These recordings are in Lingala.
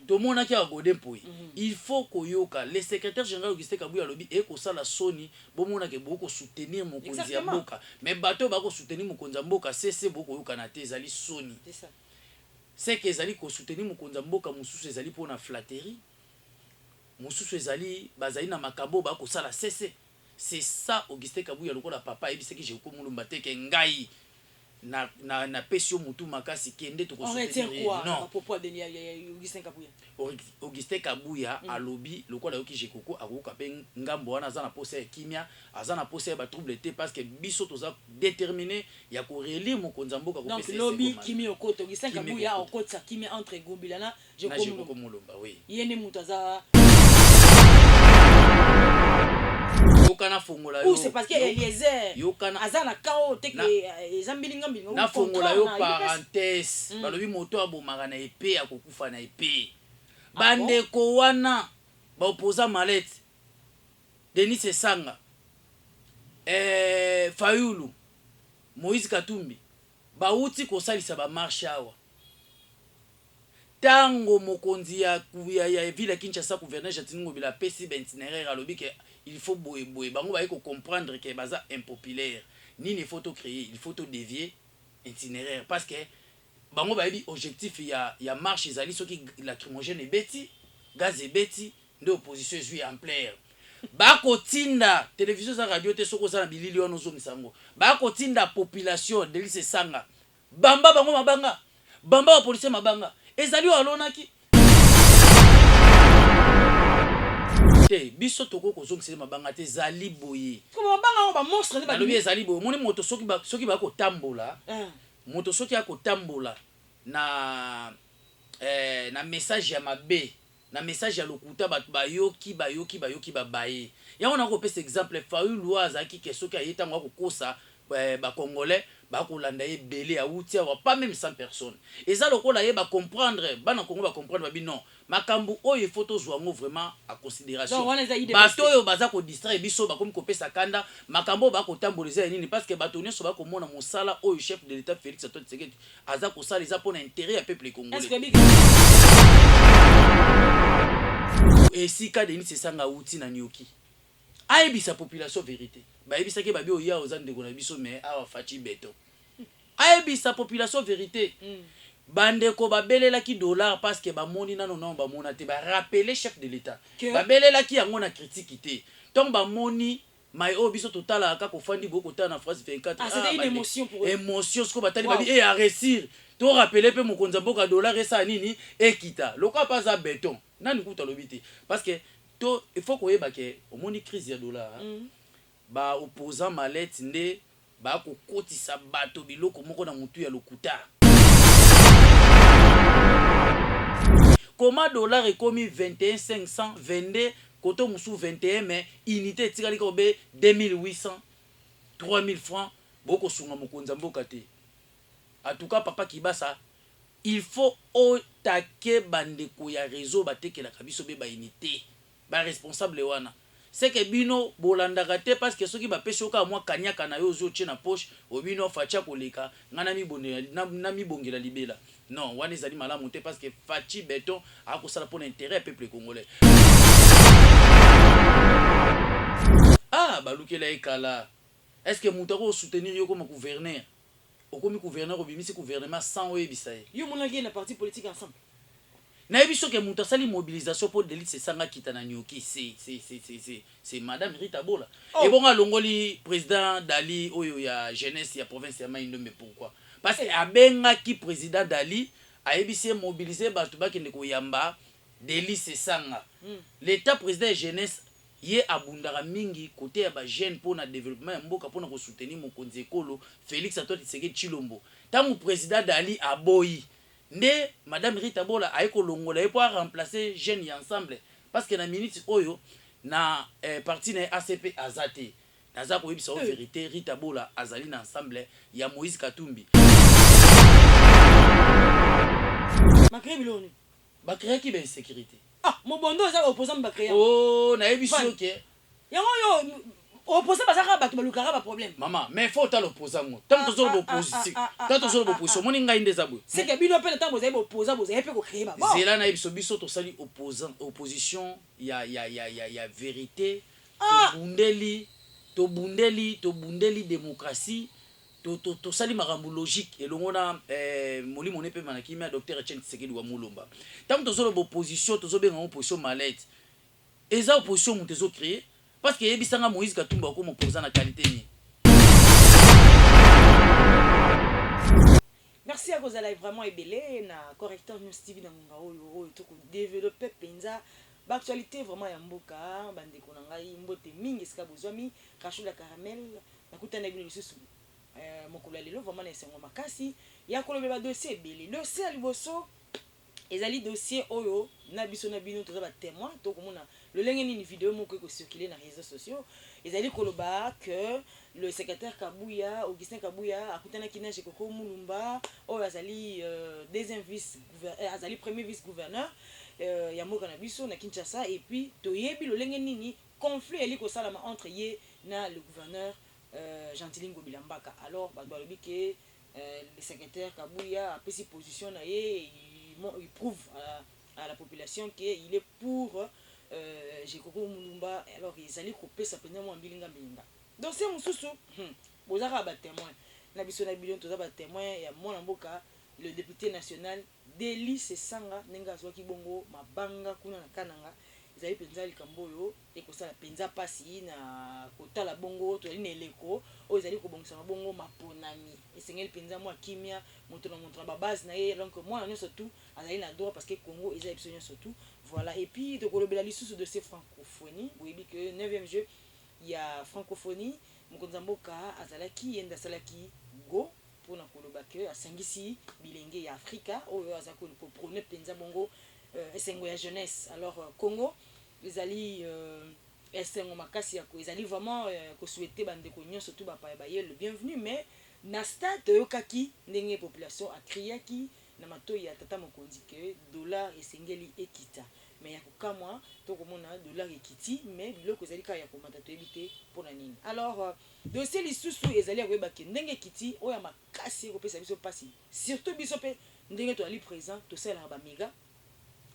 Tomonaki awa Gode Mpoyi. Il faut koyoka le secretaire general Augustin Kabuya alobi eye kosala soni bomona ke boko soutenir mokonzi ya mboka mais bato oyo bako soutenir mokonzi ya mboka se se bokoyokana te ezali soni. C'est que ezali ko soutenir mokonzi ya mboka mosusu ezali pona flatterie mosusu ezali bazali na makambo oyo bakosala se se. C'est ça Augustin Kabuya lokola papa ayebisaki Jericho Mulumba te ke ngai na na na pesi yo mutu makasi kende toko On retient soutenir ye quoi na non. ba propos ya ya ya Augustin Kabuya? Augustin Kabuya alobi lokola ayoki Jekoko akoyoka pe ngambo wana aza na posa ya kimia aza na posa ya ba trouble te parce que biso toza determine ya ko relire mokonzi ya mboka Donc kopesa ye lobi second mandat. kimia ekota Augustin Kimia Kabuya ekokota. akokotisa kimia entre Gobila na Na Jekoko Jekoko Mulumba. Mulumba oui. Ye nde mutu aza Yoka na fongola Ou yo. c'est parce que Yoka Eliezer yoka na aza na cas oyo te na que eza mbilinga mbilinga ou na fongola contraire yo na UDPS. parenthèse. Balobi moto abomaka na epee akokufa na epee. Ah bon? Bandeko wana ba opposants mallette Denis Esanga eh, Fayulu, Moïse Katumbi bawuti kosalisa ba marche awa. Tango mokonzi ya ya ya ville ya Kinshasa gouverneur Gentiny Ngobila apesi ba itineraire alobi ke il faut boye boye bango baye ko comprendre ke baza impopulaire nini il faut to creer il faut to devier itineraire parce que bango bayebi objectif ya ya marche ezali soki lacrymogène ebeti gaz ebeti nde opposition ezui ampleur bakotinda television eza radio te soki oza na bilili wana ozongisa yango bakotinda population Delly Sessanga Bamba bango mabanga, bamba ba policiers mabanga. Ezali oyo alonaki. Te, biso tokoki kozongisela ye mabanga te, ezali boye. Sikoyo mabanga yango ba monstres nde Nalobi babimi. ezali boye, omoni moto soki ba soki ba kotambola, moto soki akotambola na eh, na message ya mabe, na message ya lokuta bato bayoki bayoki bayoki ba baye yango nako pesa exemple fayulu oyo azalaki ke soki aye tango ako kosa ba congolais ba kolanda ye ebele awuti awa pas meme 100 personnes eza lokola ye ba comprendre bana congo ba comprendre babi non makambu oyo il faut tozua yango vraiment en consideration bato oyo baza ko distraire biso bakomi kopesa kanda makambo oyo ba kotambola eza ya nini parce que bato nionso ba komona mosala oyo chef de l'etat Felix Antoine Tshisekedi aza kosala eza pona interet ya peuple congolais. Esika Denis Sesanga awuti na nioki ayebisa population verite bayebisaki ye babi oya oza ndeko na biso mais awa Fatshi beton ayebisa population verite bandeko babelelaki dollar parce que bamoni nano nano bamona te ba rappeler chef de l'etat babelelaki yango na critique te ntango bamoni Mai oyo biso totalaka kaka ofandi boye kotala na France 24 Ah, c'était une bande émotion pour eux. émotion sikoyo batali Wow. babi e a réussir to rappeler pe mokonzi ya mboka dollar esala nini ekita lokola pe aza beton nani kutu alobi te parce que to il faut koyeba ke omoni crise ya dollar ba opposants mallette nde Ba kokotisa bato biloko moko na mutu ya lokuta. Comment dollar ekomi 21 500, 22, koto mosusu 21 mais unite etikali kaka obe 2800, 3000 francs, bokosunga mokonzi ya mboka te. En tout cas papa Kibasa, il faut otake bandeko ya reseau batekelaka biso be ba unite. Ba responsable wana ce que bino bolandaka te parce que soki bapesi yo kaka mwa kaniaka na yo ozwi otie na poche olobi non Fatshi akoleka ngai namibongela libela non wana ezali malamu te parce que Fatshi beton akosala pona interet ya peuple congolais. Ah balukela ye kala est ce que mutu ako soutenir yo okoma gouverneur okomi gouverneur obimisi gouvernement sans oyebisa ye. Yo omonaki ye na parti politique ensemble? Nayebi soki mutu asali mobilisation po Delly Sesanga akita na Nioki c'est c'est c'est c'est c'est madame Rita Bola. Oh. Ebongo alongoli president Dali oyo ya jeunesse ya province ya Mayi Ndombe pourquoi? Parce que abengaki president Dali ayebisi ye mobiliser batu bakende koyamba Delly Sesanga. L'etat president ya jeunesse ye abundaka mingi cote ya ba jeunes pona developpement ya mboka pona ko soutenir mokonzi ekolo Felix Antoine Tshisekedi Tshilombo. Tango president Dali aboyi Nde madame Rita Bola aye kolongola ye po a remplacer jeune ya ensemble parce que na minute oyo na parti na ye ACP aza te. Naza koyebisa yo verite Rita Bola azali na ensemble ya Moïse Katumbi. Ba cree biloko nini? Ba creaki ba insecurite. Ah mobondo eza ba opposant ba crea. Oh nayebisi yo ke. Yango yo. Opposant bazalaka bato balukaka baproblème. Mama, mais faut otala opposant ngo. Ntango tozoloba opposition, ntango tozoloba opposition, omoni ngai nde eza boye. Seke bino mpe na ntango bozali boopposant, bozali mpe kocréer babo. Zela na ye biso. Biso tosali opposant, opposition ya vérité. Tobundeli démocratie, tosali makambo logique elongo na molimo ne mpe na kimia, docteur Etienne Tshisekedi wa Mulumba. Ntango tozoloba opposition, tozobenga yango opposition malette. Eza opposition moto ezocréer, parce que eyebisanga Moïse Katumbi akoma opposant na qualité nini? Merci ya kozala vraiment ebele na Correcteur News TV na ngonga oyo tokodévelopper mpenza baactualité vraiment ya mboka. Bandeko na ngai, mbote mingi esika bozwami. Rachou la Caramel nakutana bino lisusu mokolo ya lelo, vraiment na esengo makasi ya kolobela badossier ebele. Dossier ya liboso ezali dossier oyo na biso na bino toza batémoin. Tokomona lolenge nini video moko ekocirculer na réseaux sociaux, ezali koloba que le secrétaire Kabuya, Augustin Kabuya, akutanaki na Jekoko Mulumba oyo azali deuxième vice, azali premier vice gouverneur ya mboka na biso na Kinshasa. Et puis toyebi lolenge nini conflit eli kosalama entre ye na le gouverneur Gentiny Ngobila Mbaka. Alors bato balobi ke le secrétaire Kabuya apesi position na ye, il prouve à la population qu'il est pour Jekoko Mulumba. Alors ezali kopesa mpenza mwa mbilinga mbilinga. Dossier mosusu, boza kaka batémoin na biso na bino, toza batémoin ya mwana mboka le député national Delly Sesanga, ndenge azwaki bongo mabanga kuna na Kananga. Ezali mpenza likambo oyo ekosala mpenza mpasi na kotala bongo. Tozali na eleko oyo ezali kobongisama bongo maponami. Esengeli mpenza mwa kimia, moto na moto na babase na ye. Donc mwana nyonso tu azali na droit, parce que Congo eza biso nyonso tu. Voilà. Et puis tokolobela lisusu dossier francophonie. Boyebi ke 9e jeu ya francophonie, mokonzi ya mboka azalaki ye nde asalaki go mpona koloba ke asangisi bilenge ya Afrika oyo aza koprôner mpenza bongo esengo ya jeunesse. Alors Congo ezali esengo makasi ya ezali vraiment kosouhaiter bandeko nyonso tu bapaya baye le bienvenu. Mais na stade toyokaki ndenge population acriaki na matoi ya tata mokonzi ke dollar esengeli ekita. Mais ya kokamwa, tokomona dollar ekiti, mais biloko ezali kaka ya komata, toyebi te mpona nini. Alors dossier lisusu ezali ya koyeba ke ndenge ekiti oyo ya makasi ekopesa biso mpasi, surtout biso mpe ndenge tozali présent, tosalelaka baméga,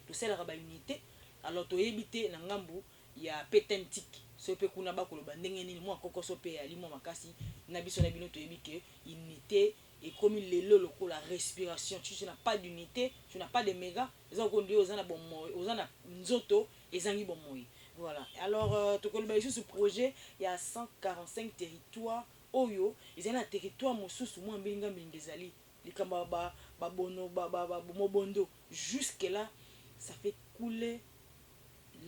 tosalelaka baunité. Alors toyebi te na ngambu ya PTNTIC so mpe kuna bakoloba ndenge nini. Mwa kokoso mpe eyali mwa makasi na biso na bino. Toyebi ke unité ekomi lelo lokola respiration. Tu n'as pas d'unité, tu n'as pas de méga, eza kokondi oza na bomoi, oza na nzoto ezangi bomoi. Voilà. Alors tokoloba lisusu projet ya 145 territoire oyo ezali na territoire mosusu mwa mbilinga mbilinga, ezali likambo ya babono mobondo. Jusque là ça fait couler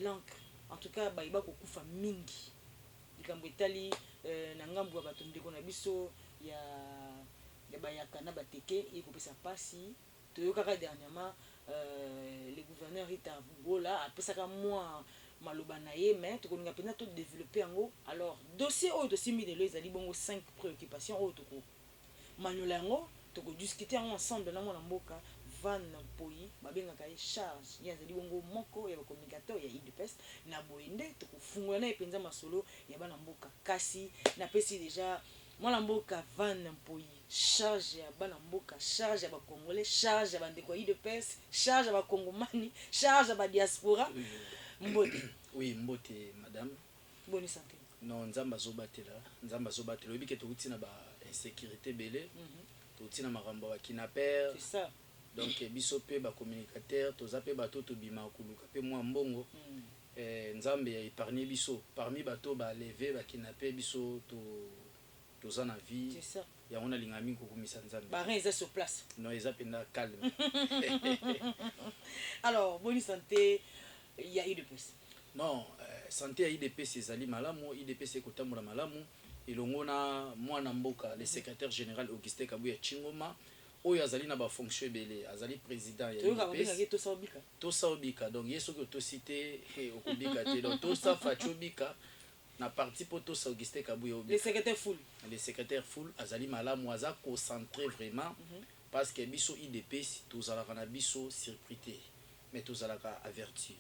l'encre. En tout cas bayeba kokufa mingi. Likambo etali na ngambu ya bato ndeko na biso ya bayaka na bateke, ekopesa mpasi. Toyokaka dernièrement le gouverneur Rita Gola apesaka mwa maloba na ye, mais tokolinga mpenza todévelopper yango. Alors dossier oyo tosimbi lelo ezali bongo 5 préoccupations oyo tokomanyola yango, tokodiscuter yango ensemble na mwana mboka Van Poi, babengaka ye Charge. Ye azali bongo moko ya bacommunicateur ya UDPS. Na boye nde tokofungola na ye mpenza masolo ya bana mboka. Kasi napesi déjà mwana mboka Van Mpoi charge ya bana mboka, charge ya bacongolais, charge ya bandeko ya UDPS, charge ya bakongomani, charge ya badiaspora. Mbote. Oui, mbote madame. Boni santé? Non, Nzambe azobatela, Nzambe azobatela. Oyebi ke touti na bainsécurité ebele, touti na makambo ya bakidnapper. C'est ça. Donc biso mpe bacommunicateur toza mpe bato tobima koluka mpe mwa mbongo. Nzambe ya épargne biso parmi bato baleve bakidnapper, biso toza na vie. C'est ça. Yango nalingaka mingi kokumisa Nzambe. Barin eza sur place. Non, eza mpenza calme. Alors boni santé ya UDPS? Non, santé ya UDPS ezali malamu. UDPS ekotambola malamu elongo na mwana mboka le secrétaire général Augustin Kabuya Chingoma, oyo azali na bafonction ebele, azali président ya Toyoka UDPS. Babengaki tosa obika. Tosa obika. Donc ye soki otosi te, okobika te. Donc tosa Fatshi obika na parti mpo tosa Augustin Kabuya Le obika. secrétaire full. Le secrétaire full azali malamu, aza concentré vraiment, parce que biso UDPS tozalaka na biso surpris te, mais tozalaka averti.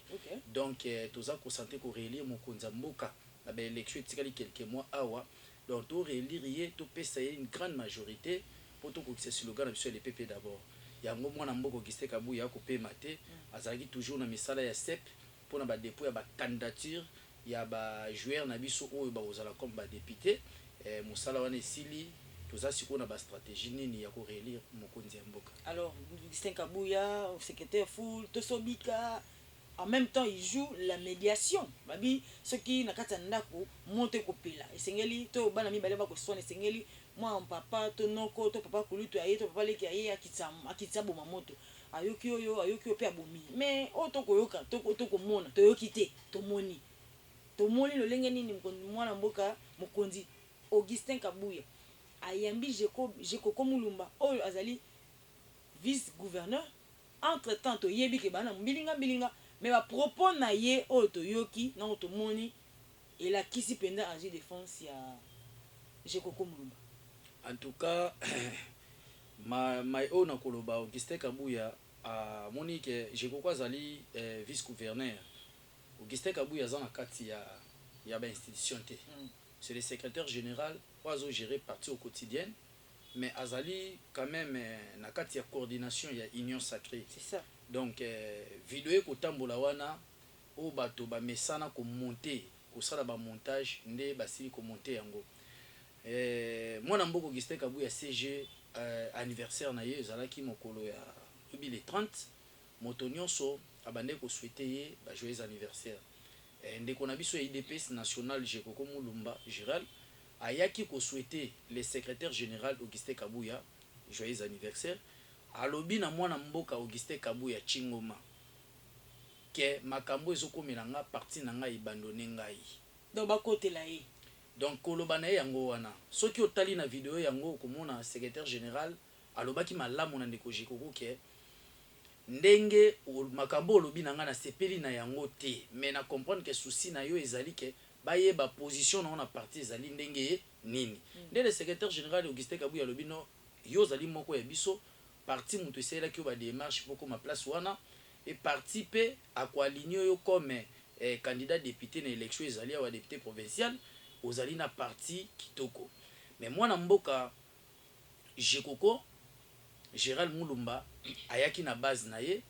Donc toza concentré korélire mokonzi ya mboka. Na baélection etikali quelques mois awa, donc toréélire ye, topesa ye une grande majorité mpo tokokisa slogan na biso ya "Le peuple d'abord". Yango mwana mboka Augustin Kabuya akopema te, azalaki toujours na misala ya CEP mpona badépôt ya bacandidature ya bajoueur na biso oyo bakozala comme badéputé. Mosala wana esili, toza sikoyo na bastratégie nini ya koréélire mokonzi ya mboka. Alors Augustin Kabuya, secrétaire full tosobika, en même temps il joue la médiation. Babi soki na kati ya ndako moto ekopela, esengeli to bana mibale bakoswana, esengeli mwa papa to noko to papa kulutu aye to papa leki aye, akitisa boma moto. Ayoki oyo, ayoki oyo mpe abomi. Mais oyo tokoyoka, tokomona, toyoki te, tomoni lolenge nini mwana mboka mokonzi Augustin Kabuya ayambi Jekoko Mulumba oyo azali vice gouverneur. Entre temps toyebi ke bana mbilinga mbilinga, mais bapropos na ye oyo toyoki nango, tomoni, elakisi mpenza azwi défense ya Jekoko Mulumba. En tout cas, ma oyo nakoloba, Augustin Kabuya amoni ke Jekoko azali vice gouverneur. Augustin Kabuya aza na kati ya bainstitution te. C'est le secrétaire général oyo azogérer parti au quotidien, mais azali quand même na kati ya coordination ya Union sacrée. C'est ça. Donc video ekotambola wana, oyo bato bamesana komonter, kosala bamontage, nde basili komonter yango. Mwana mboka Augustin Kabuya SG, anniversaire na ye ezalaki mokolo ya lobi le 30. Moto nyonso abandaki kosouhaiter ye bajoyeux anniversaire. Ndeko na biso ya UDPS national Jekoko Mulumba Géral ayaki kosouhaiter le secrétaire général Augustin Kabuya joyeux anniversaire. Alobi na mwana mboka Augustin Kabuya Chingoma ke makambo ezokomela nga, parti na ngai ebandone ngai. Donc bakotela ye. Donc koloba na ye yango wana, soki otali na video yango, okomona secrétaire général alobaki malamu na ndeko Jekoko ke ndenge makambo olobi na ngai, nasepeli na yango te, mais na comprendre ke souci na yo ezali ke bayeba position na yo na parti ezali ndenge nini. Nde le secrétaire général Augustin Kabuya alobi: no, yo ozali moko ya biso, parti moto esalelaki yo badémarche mpo koma place wana, e parti mpe akoaligner yo comme candidat député na élection ezali awa, député provincial. Ozali na parti kitoko. Mais mwana mboka Jekoko Gérald Mulumba ayaki na base na ye,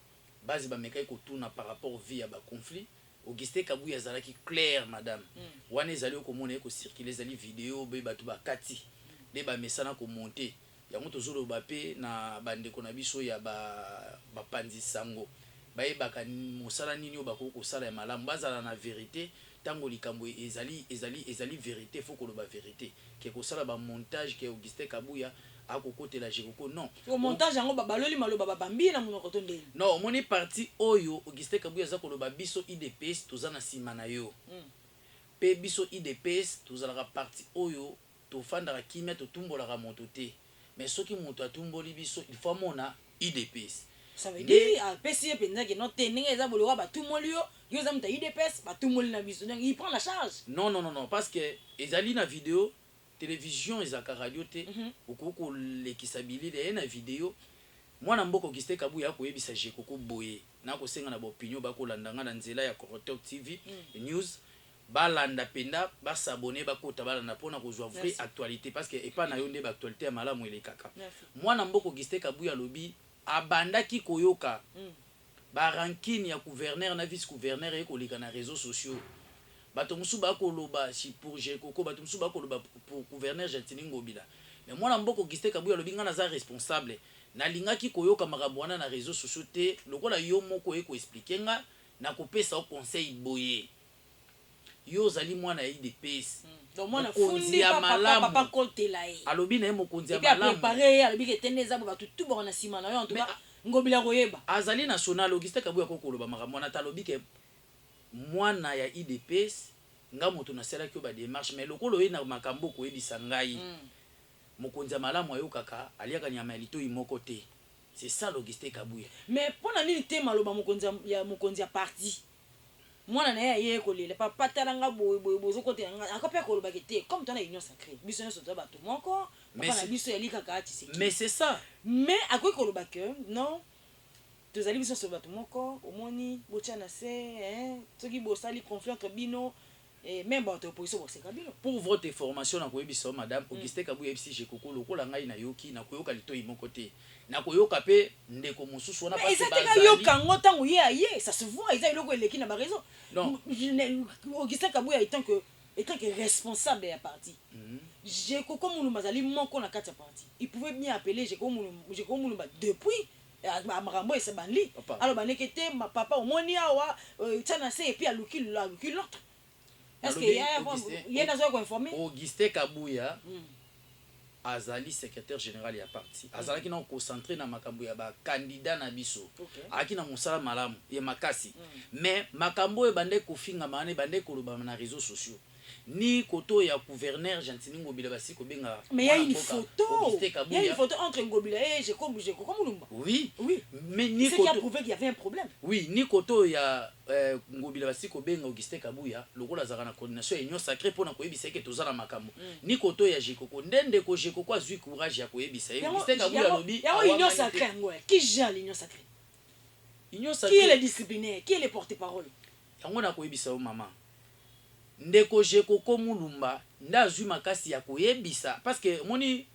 base bamekaki kotuna par rapport vie ya baconflit. Augustin Kabuya azalaki clair, madame. Wana ezali okomona ye kocirculer, ezali video be bato bakati nde bamesana komonter yango. Tozoloba mpe na bandeko na biso ya bapanzi sango, bayebaka mosala nini oyo bakoki kosala ya malamu, bazala na vérité. Ntango likambo ezali vérité, faut koloba vérité ke kosala bamontage ke Augustin Kabuya akokotela Jekoko, non. Montage yango, baloli maloba, babambi na monoko to ndeni? Non, omoni parti oyo Augustin Kabuya aza koloba, biso UDPS toza na nsima na yo. Mpe biso UDPS tozalaka parti oyo tofandaka kimia, totumbolaka moto te, mais soki moto atumboli biso, il faut amona UDPS. Ça veut dire apesi ye mpenza ke no te, ndenge eza boloka, batumoli yo, yo oza moto ya UDPS, batumoli na biso, donc il prend la charge. Non, non, non, non, parce que ezali na video. Télévision ezalaka radio te. Okoki kolekisa bilili ye na video. Mwana mboka Augustin Kabuya akoyebisa Jekoko boye: nakosenga na baopinion bakolanda nga na nzela ya Corotok TV News, balanda mpenza, bas'abonner, bakota, balanda mpona kozwa vraie actualité, parce que epai na yo nde baactualité ya malamu elekaka. Mwana mboka Augustin Kabuya alobi abandaki koyoka barancune ya gouverneur na vice gouverneur ekoleka na réseaux sociaux. Bato mosusu bakoloba pour Jekoko, bato mosusu bakoloba pour gouverneur Gentiny Ngobila. Mais mwana mboka Augustin Kabuya alobi: ngai naza responsable, nalingaki koyoka makambo wana na réseaux sociaux te. Lokola yo moko oye koexpliquer nga, nakopesa yo conseil boye: yo ozali mwana ya UDPS. Mokonzi ya malamu alobi na ye, mokonzi ya malamu alobi ke tende eza bo bato tu baka na nsima na yo, en tout cas Ngobila koyeba. Azali national. Augustin Kabuya kokoloba makambo wana te. Alobi ke mwana ya UDPS, nga moto nasalaki yo badémarche, mais lokola oye na makambo okoyebisa ngai, mokonzi ya malamu ayokaka, aliaka nyama ya litoi moko te. C'est ça l'Augustin Kabuya. Mais mpo na nini te maloba mokonzi ya parti, mwana na ye aye kolela: "Papa, tala nga boye boye, bozokotela nga"? Ako mpe kolobaki te comme toza na Union sacrée, biso nyonso toza bato moko, papa na biso yali kaka Tshisekedi. Mais c'est ça. Mais akoki koloba ke non, tozali biso nyonso bato moko, omoni, botya na se, soki bosali conflit entre bino. Et même bato opposition boseka bino. Pour votre information, nakoyebisa yo, madame, Augustin Kabuya ayebisi Jekoko: lokola ngai nayoki, nakoyoka litoi moko te, nakoyoka mpe ndeko mosusu wana. Eza te kayoka yango ntango ye aye, ça se voit, eza eloko eleki na baréseau. Non. Augustin Kabuya, étant que responsable ya parti, Jekoko Mulumba azali moko na kati ya parti, il pouvait bien appeler Jekoko Mulumba depuis makambo esebandi, aloba ndeke te: "Papa, omoni awa, tia na se." Et puis aluki l'autre. Est ce que ye nazoya koinforme? Augustin Kabuya azali secrétaire général ya parti, azalaki na concentré na makambo ya bacandidat na biso, azalaki na mosala malamu ya makasi. Mais makambo oyo ebandaki kofingama wana, ebandaki kolobama na réseaux sociaux, ni koto ya gouverneur Gentiny Ngobila basi kobenga. Mais il y a une photo, il y a une photo entre Ngobila et Jeko Mulumba. Oui. Oui. Mais ni ce qui a prouvé qu'il y avait un problème. Oui, ni koto ya Ngobila basi kobenga Augustin Kabuya, lokola azalaka na coordination ya Union sacrée, mpona koyebisa ye ke toza na makambo, ni koto ya Jekoko. Nde ndeko Jekoko azwi courage ya koyebisa ye. Augustin Kabuya alobi. Yango Union sacrée yango, qui gère l'Union sacrée? Union sacrée, qui est le disciplinaire, qui est le porte-parole? Yango nakoyebisa yo, mama, ndeko Jekoko Mulumba nde azwi makasi ya koyebisa, parce que omoni,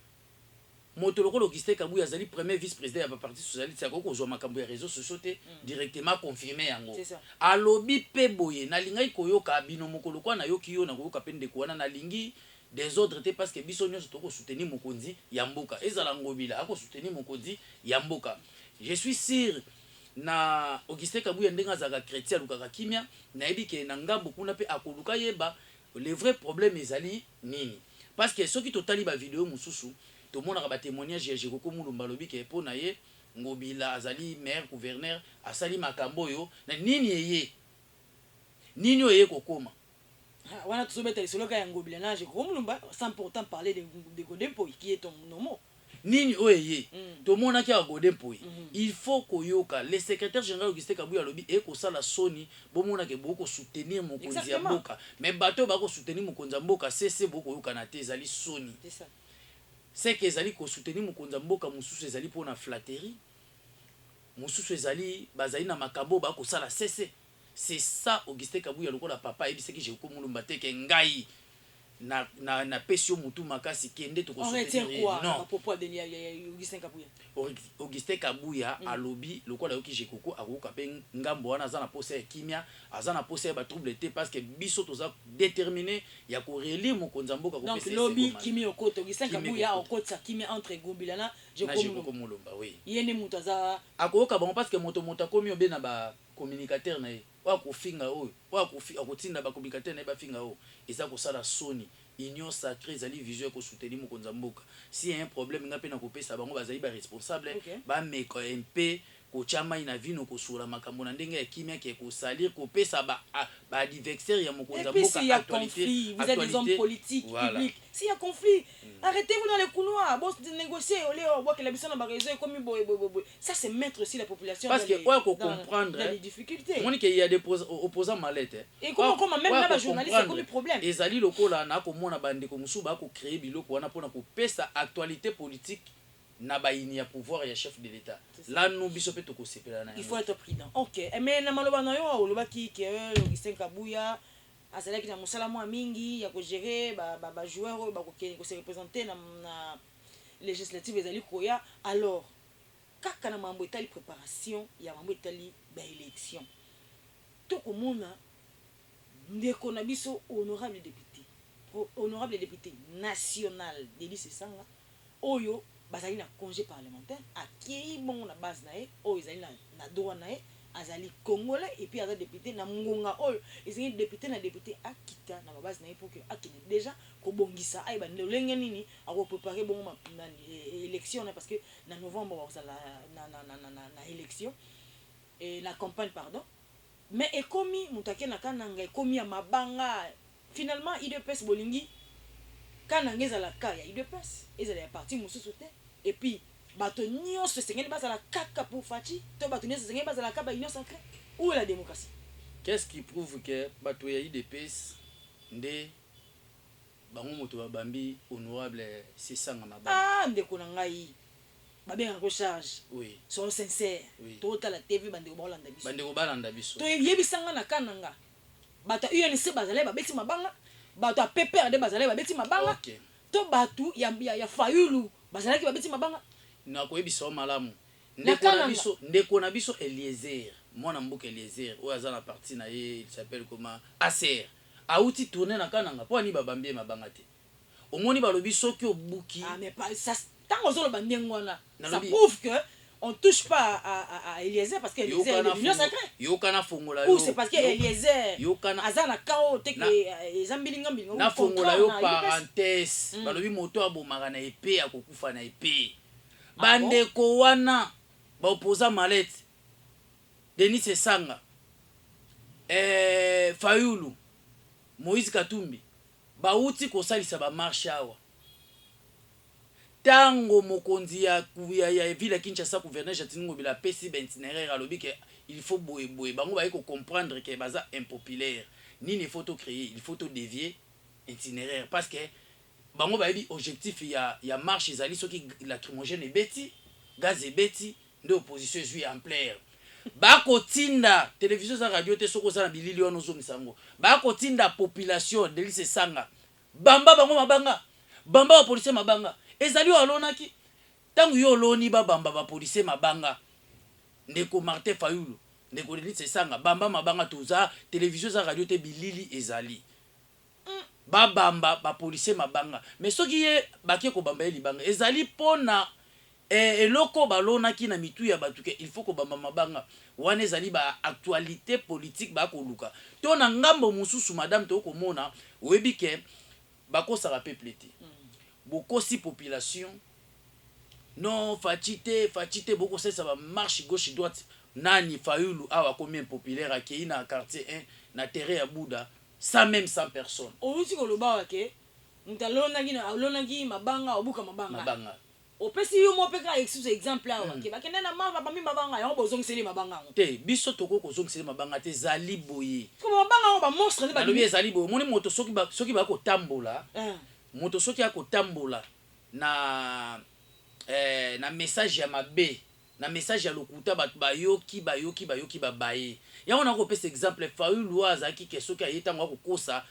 moto lokola Augustin Kabuya azali premier vice président ya baparti socialiste, akoki kozwa makambo ya réseaux sociaux te directement confirme yango. Alobi mpe boye: nalingaki koyoka bino moko, lokola nayoki yo, nakoyoka mpe ndeko wana. Nalingi désordre te, parce que biso nyonso tokosoutenir mokonzi ya mboka. Ezala Ngobila, akosoutenir mokonzi ya mboka. Je suis sûr na Augustin Kabuya, ndenge azalaka chrétien, alukaka kimia. Nayebi ke na ngambo kuna mpe akoluka yeba le vrai problème ezali nini, parce que soki totali bavideo mosusu, tomonaka batémoignage ya Jekoko Mulumba, alobi ke mpo na ye Ngobila azali maire gouverneur, asali makambo oyo na nini, eye nini oyo eye kokoma. Wana tozobeta lisolo kaka ya Ngobila na Jekoko Mulumba, sans pourtant parler de Godé Mpoyi, qui est ton nomo. Nini oyo eye tomonaki ya Godé Mpoyi? Il faut koyoka le secrétaire général Augustin Kabuya alobi ekosala soni bomonake bokosoutenir mokonzi ya mboka, mais bato oyo bakosoutenir mokonzi ya mboka sese bokoyokana te, ezali soni. Seke ezali kosoutenir mokonzi ya mboka, mosusu ezali mpona flatterie, mosusu ezali bazali na makambo oyo bakosala sese. C'est ça, Augustin Kabuya lokola papa ayebisaki Jeko Mulumba te ke ngai napesi yo mutu makasi, kende. Tokosoutenir. Augustin Kabuya alobi lokola ayoki Jekoko, akoyoka mpe ngambo wana. Aza na posa ya kimia, aza na posa ya batrouble te, parce que biso toza déterminé ya korélire mokonzi ya mboka. Donc lobi kimia okota, Augustin Kabuya okotisa kimia entre Ngobila na Jekoko Mulumba, oui. Ye nde moto aza. Akoyoka bango, parce que moto akomi obe na bacommunicateur na ye oyo akofinga, oyo akotinda bacommunicateur na ye bafinga. Oyo eza kosala soni. Union sacrée ezali vision ya kosoutenir mokonzi ya mboka. Si y a un problème, nga mpe na kopesa bango, bazali baresponsable, bameka mpe kotya mai na vino, kosola makambo na ndenge ya kimia, ke kosalir, kopesa baadversaire ya mokonzi ya mboka. S'il y a conflit, vous êtes des hommes politiques, voilà, publics. S'il y a conflit, arrêtez-vous dans les couloirs, bon, négocier, olé, oh, la biso na baréseau comme boy boy boy. Ça, c'est mettre aussi la population parce dans que les, oyo comprendre dans les difficultés. Moni ke il y a des opposants malette. Et comment même là ba journaliste, c'est comme problème. Ezali lokola na komona bandeko mosusu bakocréer biloko wana mpona kopesa actualité politique na bayini ya pouvoir ya chef de l'État. Lanu biso mpe tokosepela na Il faut être prudent. OK, mais na maloba na yo, olobaki ke Augustin Kabuya azalaki na mosala mwa mingi ya kogérer bajoueur oyo bakokende kose représenter na législative ezali koya. Alors kaka na mambo etali préparation ya mambo etali baélection, tokomona ndeko na biso honorable député national Delly Sesanga, oyo bazali na congé parlementaire, akei bongo na base na ye oyo ezali na droit na ye. Azali congolais et puis aza député. Na ngonga oyo esengi député na député akita na babase na ye pour que akende déjà kobongisa, ayeba lolenge nini akoprépare bongo na élection na, parce que na novembre bakozala na élection et na campagne, pardon. Mais ekomi moto ake na Kananga, ekomi ya mabanga. Finalement UDPS bolingi Kananga ezala ka ya UDPS, ezala ya parti mosusu te. Et puis bato nyonso esengeli bazala kaka pour Fatshi, to bato nyonso esengeli bazala kaka baunion sacrée? Où est la démocratie? Qu'est-ce qui prouve que bato ya UDPS nde bango moto babambi honorable Sesanga mabanga? Ah, ndeko na ngai, babengaka charge. Soyons sincère. Totala TV, bandeko baolanda biso. Bandeko balanda biso. Toyebisanga na Kananga. Bato ya UNC bazalaki, babeti mabanga. Bato ya PPRD bazalaki, babeti mabanga. To bato ya Fayulu bazalaki, babeti mabanga. Nakoyebisa yo malamu. Ndeko na biso, ndeko na biso Eliezer, mwana mboka Eliezer oyo aza na parti na ye, il s'appelle comment, ACR, auti tourner na Kananga. Mpo ani babambi ye mabanga te? Omoni, balobi soki obuki Ah, mais pas ça. Ntango ozoloba ndenge wana, ça prouve que on touche pas à Eliezer parce que Eliezer est de l'Union sacrée. Yokana, fongola. Ou c'est parce que Eliezer aza na kao te ke eza mbilinga mbilinga? Nafongola yo parenthèse. Balobi moto abomaka na épée akokufa na épée. Bandeko wana baoposa malete, Denis Esanga, Fayulu, Moïse Katumbi, bauti kosalisa bamarche awa. Ntango mokonzi ya ville ya Kinshasa, gouverneur Gentiny Ngobila, apesi baitinéraire, alobi ke il faut boye boye, bango baye kocomprendre ke baza impopulaire. Nini il faut tocréer? Il faut todévier itinéraire, parce que bango bayebi objectif ya marche ezali soki lacrymogène ebeti, gaz ebeti, nde opposition ezwi ampleur. Bakotinda télévision, eza radio te. Soki oza na bilili wana, ozongisa yango. Bakotinda population, Delly Sesanga, bamba bango mabanga, bamba bapolisier mabanga. Ezali oyo alonaki. Ntango yo oloni babamba bapolisier mabanga, ndeko Martin Fayulu, ndeko Delly Sesanga, bamba mabanga. Toza télévision, eza radio te. Bilili ezali, babamba bapolisier mabanga. Mais soki ye bake kobamba ye libanga, ezali mpona eloko balonaki na mitu ya bato ke il faut kobamba mabanga. Wana ezali baactualité politique bakoluka. To na ngambo mosusu, madame, tokomona, oyebi ke bakosaka peuple te. Bokosi population, non, Fatshi te, Fatshi te. Bokosalisa bamarche gauche droite. Nani, Fayulu awa akomi impopulaire, akei na quartier 1, na terrain ya Buda, sans même 100 personnes. Outi koloba awa ke moto alonaki mabanga, obuka mabanga. Mabanga. Opesi yo mo mpe kaka lisusu exemple awa ke bakende na marche, babambi mabanga yango, bozongiseli mabanga yango. Te, biso tokoki kozongiseli mabanga te. Ezali boye. Koma mabanga yango, bamonstre nde. Nalobi ezali boye. Omoni, moto soki bakotambola, moto soki akotambola na message ya mabe, na message ya lokuta, bato bayoki, bayoki, bayoki, babaye yango. Nakopesa exemple, Fayulu oyo azalaki ke soki aye, ntango akokosa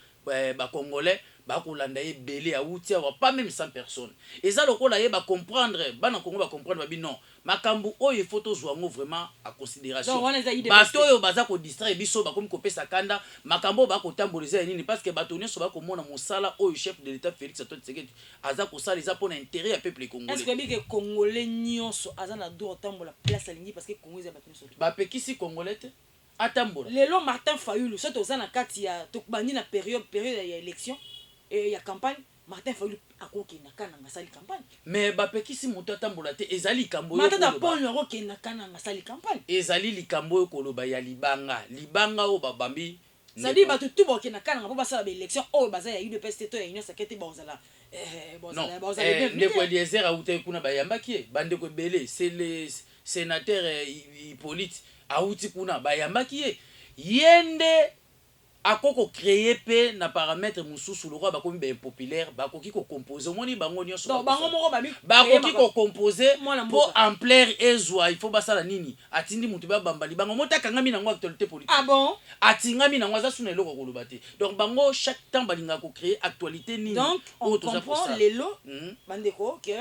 bacongolais bakolanda ye ebele, awuti awa, pas même 100 personnes. Eza lokola ye bacomprendre, bana Congo bacomprendre, babi non, makambo oyo il faut tozwa yango vraiment en considération. Bato oyo baza kodistraire biso, bakomi kopesa kanda. Makambo oyo bakotambola eza ya nini? Parce que bato nyonso bakomona mosala oyo chef de l'État Félix Antoine Tshisekedi aza kosala eza mpona intérêt ya peuple congolais. Est-ce que ke Congolais nyonso aza na droit otambola place alingi? Parce que Congo eza bato nyonso. Bapekisi Congolais te atambola. Lelo Martin Fayulu, soki toza na kati ya, tobandi na période ya élection, ya campagne, Martin Fayulu akokenda Kananga, asali campagne. Mais bapekisi moto atambola te. Ezali likambo. Matata Ponyo akokenda Kananga, asali campagne. Ezali likambo oyo koloba ya libanga, libanga oyo babambi. C'est-à-dire bato tu bakokenda Kananga mpo basala baélection oyo baza ya UDPS te to ya Union sacrée te, bazala. Ndeko Eliezer awutaki kuna, bayambaki ye. Bandeko ebele, c'est le sénateur Hippolyte, awuti kuna, bayambaki ye. Ye nde akoki kocréer mpe na paramètre mosusu. Lokola bakomi baimpopulaire, bakoki kocompose. Omoni, bango nyonso bakoki kocompose mpo ampleur ezwa. Il faut basala nini? Atindi moto babamba libanga, moto akangami nango actualité politique. Ah bon? Atingami nango, aza suna eloko koloba te. Donc bango, chaque temps balingaka kocréer actualité nini? Donc on comprend lelo, bandeko, ke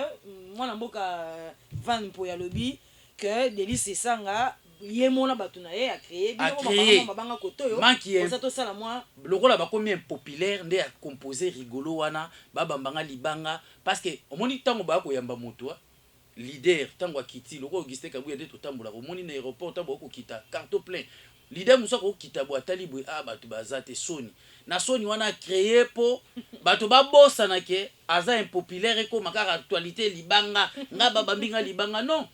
mwana mboka Van Mpoy alobi ke Delly Sesanga ye mona bato na ye acréé bino mabanga koto oyo oza tosala mwa. Lokola bakomi impopulaire, nde acompose rigolo wana, babambanga libanga. Parce que omoni, ntango baya koyamba moto leader, ntango akiti, lokola Augustin Kabuya, nde totambolaka. Omoni na aéroport, ntango bakokita, carton plein. Leader mosusu akokita boye, atali boye, ah, bato baza te. Soni na soni wana acréé mpo bato babosana ke aza impopulaire, ekóma kaka actualité libanga, nga babambi nga libanga. Non.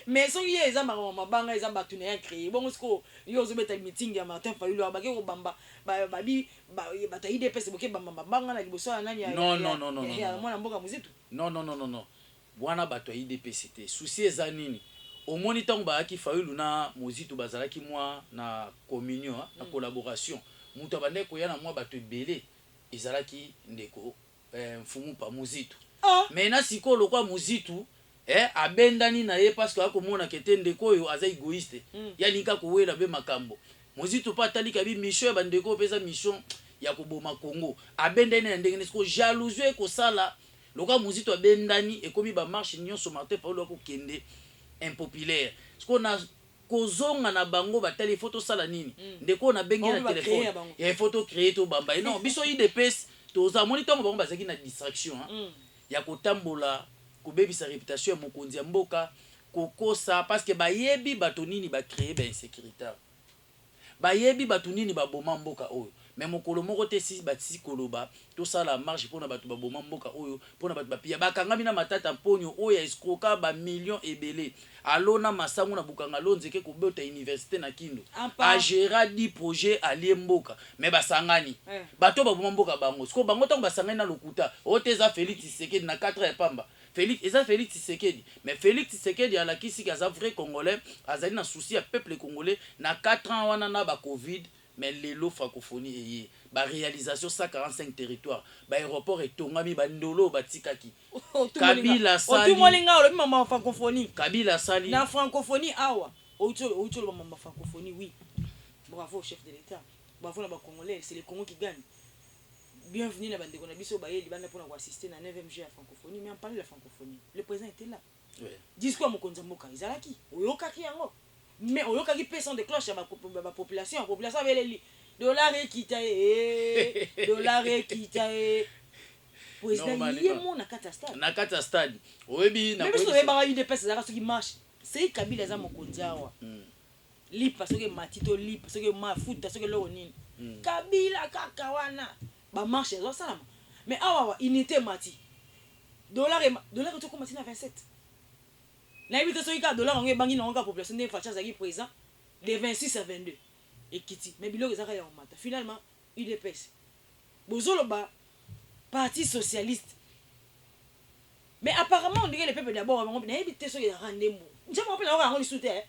Mais soki ye eza makambo mabanga, eza bato na ye acréé bongo. Sikoyo yo ozobeta meeting ya Martin Fayulu, abaki kobamba, babi bato ya UDPS boke bamba mabanga na liboso ya nani? Non, non, non, non. Ya mwana mboka Mozitu. Non, non, non, non, non, wana bato ya UDPS te. Souci eza nini? Omoni, ntango bayaki, Fayulu na Mozitu bazalaki mwa na communion, na collaboration. Moto abandaki koya na mwa bato ebele ezalaki ndeko Mfumu pa Mozitu. Mais na sikoyo, lokwa Mozitu abendani na ye, parce que akomona ke te, ndeko oyo aza égoïste, ye alingi kaka kowela be makambo. Mozito mpe atali kabi mission ya bandeko mpe eza mission ya koboma Congo. Abendani na ndenge nini? Siko jalousie ekosala lokola Mozito abendani, ekomi bamarche nyonso Martin Fayulu akokende impopulaire. Siko na kozonga na bango, batali ifo tosala nini? Ndeko oyo nabengi na Bango bacréer telefone ya bango. Ya ifo tocréer, tobamba ye. Non, biso UDPS toza moni ntango bango bazalaki na distraction, hein, ya kotambola kobebisa réputation ya mokonzi ya mboka, kokosa, parce que bayebi bato nini bacréer bainsécurité, bayebi bato nini baboma mboka oyo. Mais mokolo moko te si batisi koloba tosala marche mpona bato baboma mboka oyo, mpona bato bapia bakangami na Matata Mponio oyo escroka bamillion ebele, alona masango na Bukanga Lonzeke, kobota université na Kindu, agéra 10 projet, alie mboka. Mais basangani bato baboma mboka bango. Sikoyo bango ntango basangani na lokuta oyo te, eza Félix Tshisekedi na 4 ya pamba. Félix, eza Félix Tshisekedi. Mais Félix Tshisekedi alakisi aza vrai Congolais, azali na souci ya peuple congolais na 4 ans wana na bacovid. Mais lelo francophonie eye, baréalisation 145 territoire, baaéroport etongami, bandolo batikaki Kabila asali. Otumolinga, olobi mama francophonie. Kabila asali. Na francophonie awa, outi oloba mama francophonie. Oui, bravo chef de l'État, bravo na bacongolais, c'est le Congo qui gagne. Bienvenue na bandeko na biso baye libanda mpona koassister na 9e jeu ya francophonie. Mais en parlant de la francophonie, le président était là. Discours ya mokonzi ya mboka ezalaki, oyokaki yango, mais oyokaki mpe son de cloche ya bapopulation. Population abeleli dollar ekita ye, dollar ekita ye. Président ye mo na kati ya stade. Na kati ya stade, oyebi. Mais biso toyebaka UDPS ezalaka soki marche sei Kabila aza mokonzi awa, lipa soki emati to lipa soki mafuta soki eloko nini, Kabila kaka wana bamarche ezosalama. Mais awa unité emati, dollar dollar etokoma ti na 27. Nayebi te soki kaka dollar yango ebangi nango kaka population ndenge Fatshi azalaki présent, de 26 à 22 ekiti, mais biloko ezaka ya komata. Finalement UDPS bozoloba parti socialiste, mais apparemment on dirait le peuple d'abord. Bango nayebi te soki ezalaka ndembo nzambe mpe nayoka yango lisusu te.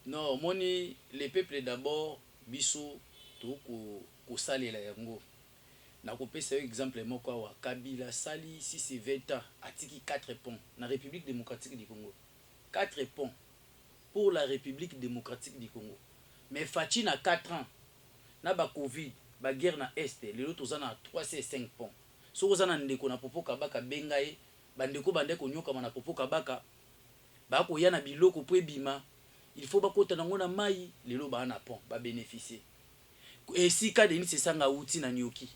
Non, omoni, le peuple d'abord, biso tokosalela yango. Nakopesa yo exemple moko awa. Kabila asali 6 20 ans, atiki 4 ponts na République démocratique du Congo, 4 ponts pour la République démocratique du Congo. Mais Fatshi na 4 ans na bacovid, baguerre na Est, lelo toza na 3 5 ponts. Soki oza na ndeko na Popo Kabaka, benga ye. Bandeko bande konyokama na Popo Kabaka, bakoya na biloko mpo ebima, il faut bakota nango na mai. Lelo baa na pont, babénéficie. Esika Denis Esanga awuti na nioki,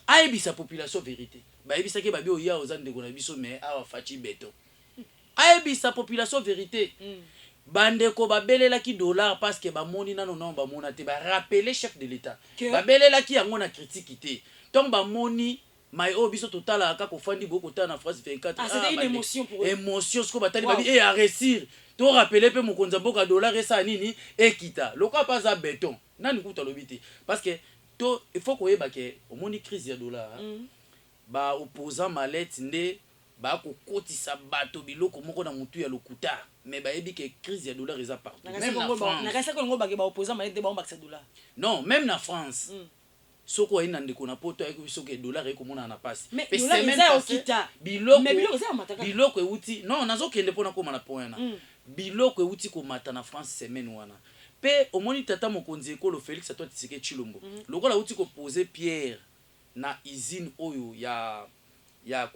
ayebisa population vérité. Bayebisaki babi oya oza ndeko na biso, mais awa Fatshi béton, ayebisa population vérité. Bandeko babelelaki dollar parce que bamoni nano nano bamona te. Barappeler chef de l'État, babelelaki yango na critique te. Ntango bamoni mai oyo biso totalaka kaka, ofandi boye kotala na France 24. Ah, c'était une émotion pour eux. Émotion. Sikoyo batali, babi e aréussir, torappeler mpe mokonzi ya mboka dollar esala nini, ekita. Lokola mpe aza béton, nani kuta alobi te, parce que to il faut koyeba ke omoni crise ya dollar, baopposant malete nde bakokotisa bato biloko moko na motu ya lokuta. Mais bayebi ke crise ya dollar eza partout, même na France. Nakasaki yango bake baopposant malete nde baombakisa dollar. Non, même na France, soki oyebi na ndeko na Poto, ayebi soki dollar ekomonana na pasi. Mais dollar eza ya okita. Biloko Mais biloko eza ya mata kaka. Biloko euti, non, nazokende mpona koma na point wana. Biloko euti komata na France semaine wana. Mpe omoni tata mokonzi ekolo Félix Antoine Tshisekedi Tshilombo, lokola auti kopose pierre na usine oyo ya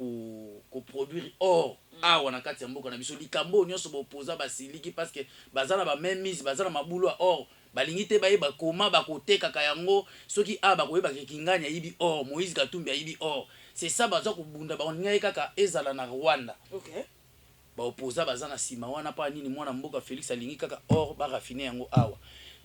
koproduire or awa na kati ya mboka na biso, likambo oyo nyonso bopoza basiliki parce que baza na bamemise, baza na mabulu ya or, balingi te bayeba koma bakotekaka yango. Soki a bakoyebaka Kingani ayibi or, Moïse Katumbi ayibi or, c'est ça. Baza kobunda, balingaki kaka ezala na Rwanda. Baopoza baza na nsima wana mpo nini? Mwana mboka Félix alingi kaka or baraffiner yango awa.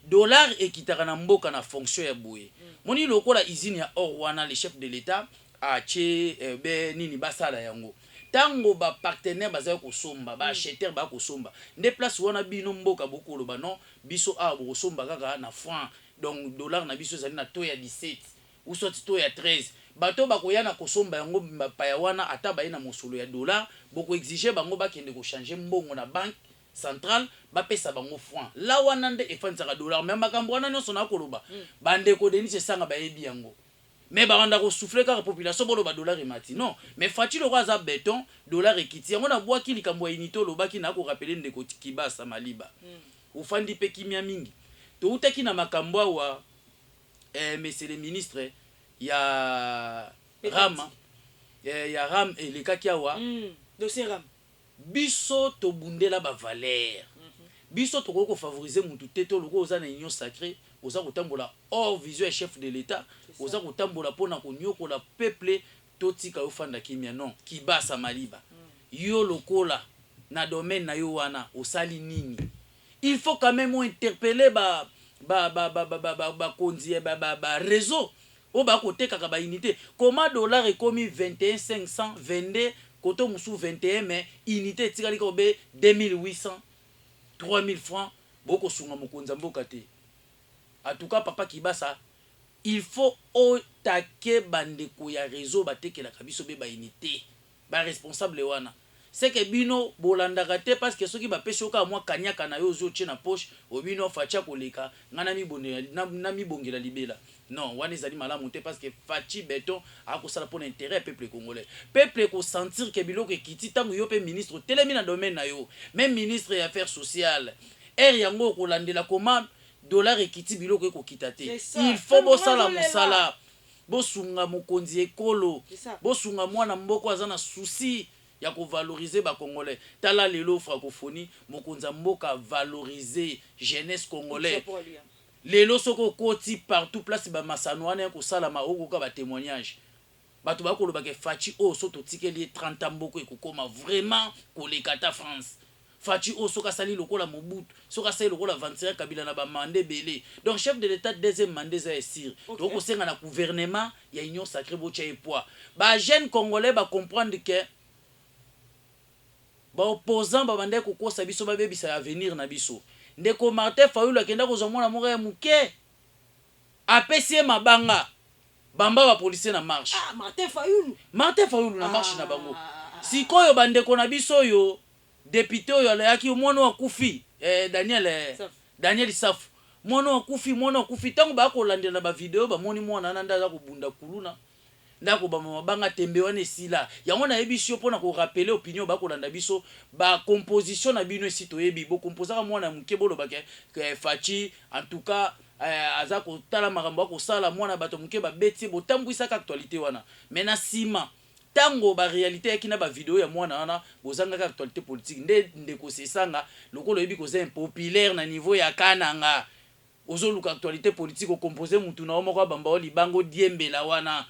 Dollar ekitaka na mboka na fonction ya boye. Moni lokola usine ya or wana, le chef de l'État atie be nini basala yango, ntango bapartenaire bazali kosomba, baacheteur baya kosomba nde place wana. Bino mboka bokoloba non, biso awa bokosomba kaka na franc, donc dollar na biso ezali na taux ya 17 ou soit taux ya 13. Bato bakoya na kosomba yango bapaya wana, ata baye na mosolo ya dollar, bokoexige bango bakende kochange mbongo na banque centrale, bapesa bango franc. La wana nde efandisaka dollar. Mais makambo wana nyonso nakoloba, bandeko Denis Esanga bayebi yango, mais babanda kosouffler kaka population, boloba dollar emati. Non, mais Fatshi loko aza béton, dollar ekiti. Yango nabwaki likambo ya unité olobaki. Nakorappeler ndeko Kibasa Maliba, ofandi mpe kimia mingi. Toutaki na makambo awa, monsieur le ministre, ya RAM, ya RAM elekaki awa. Dossier RAM. Biso tobundela bavaleur. Biso tokoki kofavoriser mutu te. To lokola oza na Union sacrée, oza kotambola hors vision ya chef de l'État, oza kotambola mpona konyokola peuple, totika yo fanda kimia? Non. Kibasa Maliba, yo lokola na domaine na yo wana osali nini? Il faut quand même interpeller bakonzi ya baréseau oyo bakotekaka baunité. Comment dollar ekomi 21 522, koto mosusu 21, mais unité etikali kaka obe 2800, 3000 francs? Bokosunga mokonzi ya mboka te. En tout cas, papa Kibasa, il faut otake bandeko ya réseau batekelaka biso be baunité, baresponsable wana. Seke bino bolandaka te, parce que soki bapesi yo kaka mwa kaniaka na yo, ozwi, otie na poche, obino Fatshi koleka ngai namibongela libela. Non, wana ezali malamu te, parce que Fatshi Béton akosala mpona intérêt ya peuple congolais. Peuple ekosentir ke biloko ekiti ntango yo mpe ministre otelemi na domaine na yo, même ministre ya affaires sociales ere yango okolandela koma dollar ekiti, biloko ekokita te. Il faut bosala mosala, bosunga mokonzi ekolo, bosunga mwana mboka aza na souci ya kovaloriser bacongolais. Tala lelo francophonie, mokonzi ya mboka valoriser jeunesse congolais. Lelo soki okoti partout place bamasano wana ya kosalama, okoka batémoignage, bato bakolobaka: Fatshi oyo, so totikeli ye 30 ans, mboka ekokóma vraiment koleka ata France. Fatshi oyo, soki asali lokola Mobutu, soki asali lokola 21 Kabila na bamandats ebele. Donc chef de l'État, deuxième mandat eza esire. Tokosenga na gouvernement ya Union sacrée, botya ye poids. Bajeune congolais bacomprendre ke baopposant babandaki kokosa biso, babebisa avenir na biso. Ndeko Martin Fayulu akenda kozwa mwana moko ya moke, apesi ye mabanga, bamba bapolisier na marche. Ah, Martin Fayulu. Martin Fayulu na marche na bango. Sikoyo bandeko na biso oyo, député oyo alayaki mwana oyo akufi, Daniel, Daniel Safu, mwana oyo akufi, mwana oyo akufi, ntango baya kolandela na bavideo, bamoni mwana wana nde aza kobunda kuluna, nde akobamba mabanga. Tembe wana esila. Yango nayebisi yo mpona korappeler opinion bakolanda biso, bacomposition na bino esi toyebi. Bokomposaka mwana ya moke, bolobaka Fatshi en tout cas aza kotala makambo akosala, mwana bato moke babeti ye, botambwisaka actualité wana. Mais na nsima, ntango baréalité eyaki na bavideo ya mwana wana, bozangaka actualité politique. Nde ndeko Sesanga, lokola oyebi koza impopulaire na niveau ya Kananga, ozoluka actualité politique, okompose mutu na yo moko abamba o libanga, odiembela wana.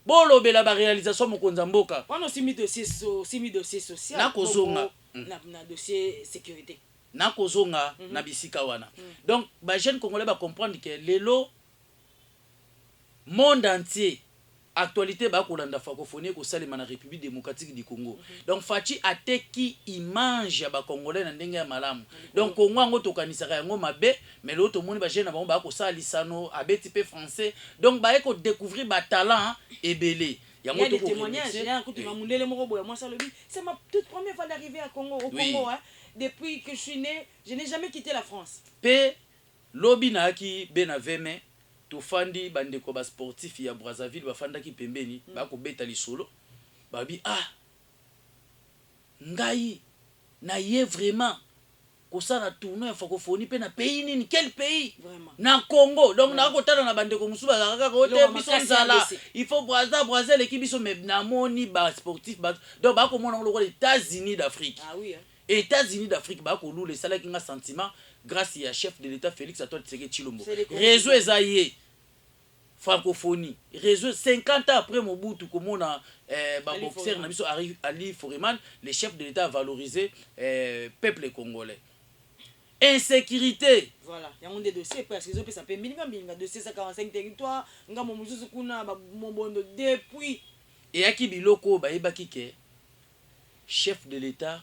Bolobela baréalisation mokonzi ya mboka. Wana osimi dossier, osimi dossier social. Nakozonga. Na dossier sécurité. Nakozonga na bisika wana. Donc bajeune congolais bacomprendre ke lelo monde entier actualité bakolanda francophonie ekosalema na République démocratique du Congo. Donc Fatshi ateki image ya bacongolais na ndenge ya malamu. Donc Congo yango tokanisaka yango mabe, mais lelo tomoni bajeune na bango bakosala lisano, abeti mpe français, donc baye kodécouvrir batalent ebele. Yango des témoignages ya kutu na mundele moko boye, mwasi alobi: "C'est ma toute première fois d'arriver à Congo, au Congo, hein. Depuis que je suis né, je n'ai jamais quitté la France." Mpe lobi nayaki be na veme, tofandi, bandeko basportif ya Brazzaville bafandaki pembeni, bakobeta lisolo, babi: "Ah, ngai naye vraiment kosala tournoi ya francophonie mpe na pays nini? Quel pays?" Vraiment. Na Congo. Donc naka kotala na bandeko mosusu bazalaka kaka ote Eloko biso makasi nzala. RDC. Il faut Braza, Braza eleki biso. Mais namoni basportif, donc bakomona ngo lokola États-Unis d'Afrique. Ah oui, hein. États-Unis d'Afrique bakolula. Esalaki nga sentiment grâce ya chef de l'État Félix Antoine Tshisekedi Tshilombo. C'est les Congolais. Réseau eza ye francophonie, réseau 50 ans après Mobutu, komona baboxer Ali na biso Ali Foreman. Le chef de l'État a valorisé peuple congolais. Insécurité. Voilà, yango nde dossier, parce que ezopesa mpe mbilinga mbilinga. Dossier 145 territoire, ngambo mosusu kuna mobondo depuis. Eyaki biloko oyo bayebaki ke chef de l'État,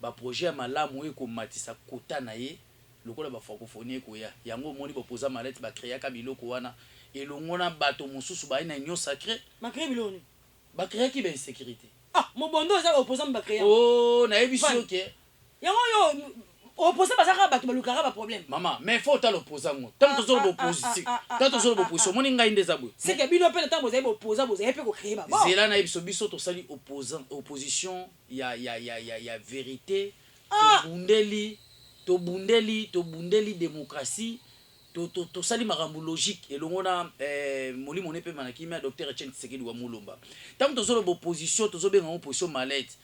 baprojet ya malamu oyo ekomatisa kota na ye lokola bafrancophonie ekoya. Yango omoni bopoza malete, bakreaka biloko wana elongo na bato mosusu baye na Union sacrée. Bacréer biloko nini? Bakreaki bainsécurité. Ah, mobondo eza opposant, bacréer? O nayebi Van. yo ke Yango oyo opposant bazalaka bato balukaka baproblème. Mama, mais faut otala opposant ngo ntango tozoloba opposition, ntango tozoloba opposition, omoni ngai nde eza boye. Seke bino mpe na ntango bozali boopposant, bozali mpe kocréer babo. Zela, nayebi so biso tosali opposant, opposition ya vérité. Ah! Tobundeli, tobundeli, tobundeli démocratie. Tosali makambo logique elongo na molimo ne pema na kimia, docteur Etienne Tshisekedi wa Mulumba. Ntango tozoloba opposition, tozobenga yango opposition malette.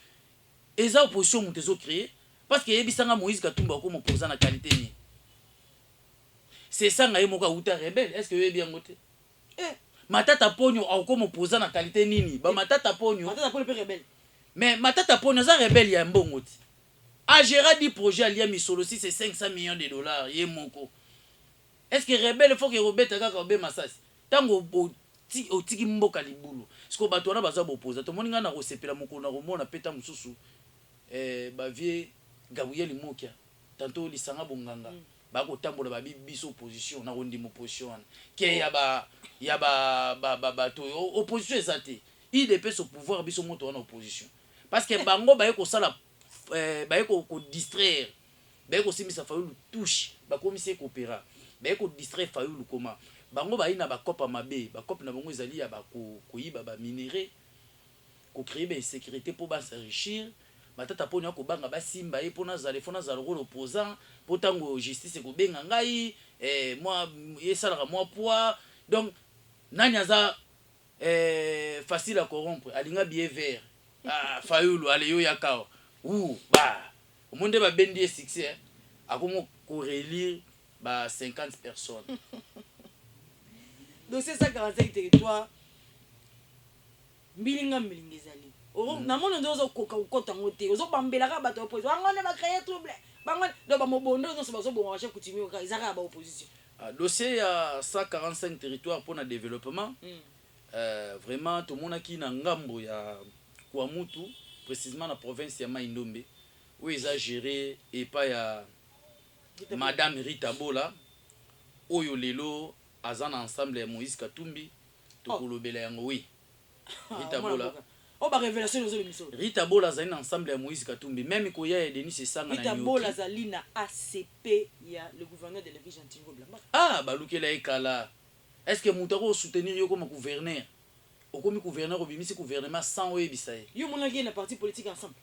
Eza opposition moto ezocréer, parce que eyebisanga Moïse Katumba okoma opposant na qualité nini? Sesanga ye moko awuta rebelle, est ce que oyebi yango te? Eh. Matata Ponyo akokoma opposant na qualité nini? Bamatata Ponyo. Matata Ponyo mpe rebelle? Mais Matata Ponyo aza rebelle ya mbongo te. Agéra di projet, alia misolo, si c'est 500 millions de dollars ye moko. Est ce que rebelle faut ke kobeta kaka obe masasi ntango otiki mboka libulu? Siko bato wana baza bopoza. Tomoni ngai na kosepela mokolo na komona mpe ta mosusu bavieux Gabriel Mokia, tantôt Lisanga Bonganga, bakotambola babi biso opposition na kondima opposition wana ke ya ba bato oyo. Opposition eza te. UDPS au pouvoir, biso moto wana opposition, parce que bango baye kosala baye kodistraire, baye kosimbisa Fayulu touche, bakomisi ye kopera, baye kodistraire Fayulu. Koma bango bayi na bakope ya mabe, bakope na bango ezali ya koyiba baminerais, kocréer bainsécurité mpo bas'enrichir. Matata mponi akobanga basimba ye mpo nazala, ifo nazala lokola opposant, mpo ntango justice ekobenga ngai, mwa esalaka mwa poids. Donc nani aza facile à corrompre? Alinga billet vert. Ah, Fayulu ale yo yaka awa ou ba omoni nde babendi ye succès, eh? Akomi korélire ba 50 personnes. Dossier 145 territoire, mbilinga mbilinga ezali. Namoni nde ozokoka kokota yango te, ozobambelaka bato ya opposition. Bango nde bacréer trouble, bango donc bamobondo nyonso bazobonga chef coutumier kaka, eza kaka baopposition. Ah, dossier ya 145 territoire mpona développement, vraiment tomonaki na ngambo ya Kwamutu, précisément na province ya Mai Ndombe oyo eza géré epai ya madame Rita Bola, oyo lelo aza na ensemble ya Moïse Katumbi. Tokolobela yango, oui, Rita Bola. Oyo barévélation ozobimisa. Rita Bola azali na ensemble ya Moïse Katumbi, même koya ya Denis Esanga. Rita Bola azali na ACP ya le gouverneur de la ville, Gentiny Ngobila. Ah, balukela ye kala. Est ce que moto akosoutenir yo koma gouverneur? Okomi gouverneur, obimisi gouvernement sans oyebisa ye. Yo omonaki ye na parti politique Ensemble?